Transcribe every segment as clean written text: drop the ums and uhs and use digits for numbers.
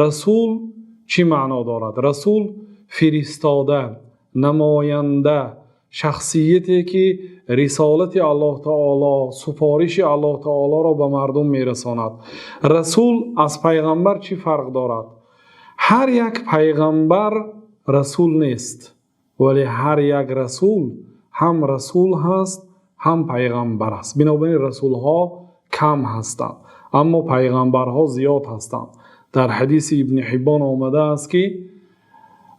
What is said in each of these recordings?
Расул чӣ маъно дорад? Расул фиристода, намоянда, шахсияте ки рисолати Аллоҳи таъоло, супориши Аллоҳи таъолоро ба мардум мерасонад. Расул аз паёмбар чӣ фарқ дорад? Ҳар як паёмбар расул нест, вале ҳар як расул ҳам расул ҳаст, ҳам паёмбар аст. Бинобар ин расулҳо кам ҳастанд, аммо паёмбарҳо зиёд ҳастанд. Дар ҳадиси Ибни Ҳиббон омадааст, ки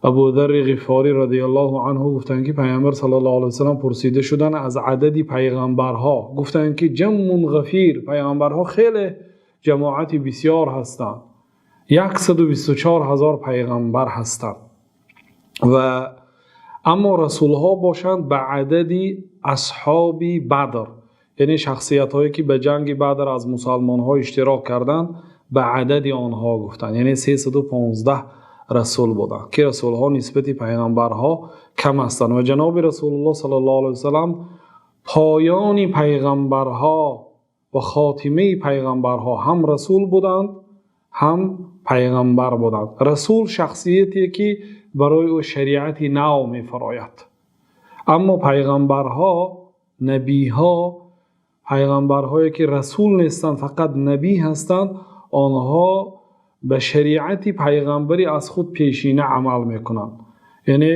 Абӯзарри Ғифорӣ розияллоҳу анҳу гуфтанд, ки Паёмбар саллаллоҳу алайҳи васаллам пурсида шуданд аз адади паёмбарҳо. Гуфтанд, ки ҷамъун ғафир, паёмбарҳо хеле ҷамоати бисёр ҳастанд. 124 ҳазор паёмбар ҳастанд. Ва аммо расулҳо бошанд ба адади асҳоби Бадр, яъне шахсиятҳое ки ба ҷанги Бадр аз мусулмонҳо иштирок карданд, ба адади онҳо гуфтанд. Яъне 315 расул буданд, ки расулҳо нисбат ба паёмбарҳо кам ҳастанд. Ва ҷаноби Расулуллоҳ саллаллоҳу алайҳи васаллам поёни паёмбарҳо ва хотимаи паёмбарҳо ҳам расул буданд, ҳам паёмбар буданд. Расул шахсияте ки барои ӯ шариати нав мефарояд. Аммо паёмбарҳо, набиҳо, паёмбарҳое ки расул нестанд, фақат набӣ ҳастанд, онҳо ба шариати паёмбаре аз худ пешина амал мекунанд. Яъне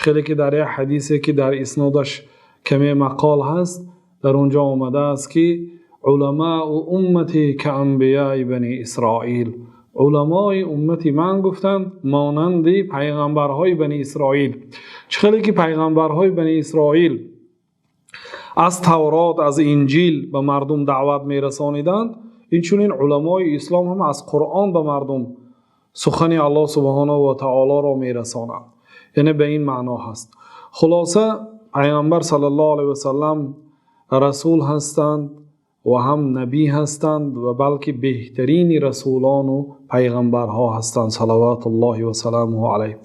хеле ки дар як ҳадисе ки дар иснодаш каме мақол ҳаст, дар он ҷо омадааст, ки уламои умматӣ каанбиёи бани Исроил, уламои уммати ман гуфтанд монанди паёмбарҳои бани Исроил. Хеле ки паёмбарҳои бани Исроил аз Таврот, аз Инҷил ба мардум даъват мерасониданд, инчунин уламои ислом ҳам аз Қуръон ба мардум сухани Аллоҳ субҳонаҳу ва таъолоро мерасонанд. Яъне ба ин маъно ҳаст. Хулоса, Паёмбар саллаллоҳу алайҳи васаллам расул ҳастанд ва ҳам набӣ ҳастанд ва балки беҳтарин расулон ва паёмбарҳо ҳастанд. Салавотуллоҳи ва саломуҳу алайҳ.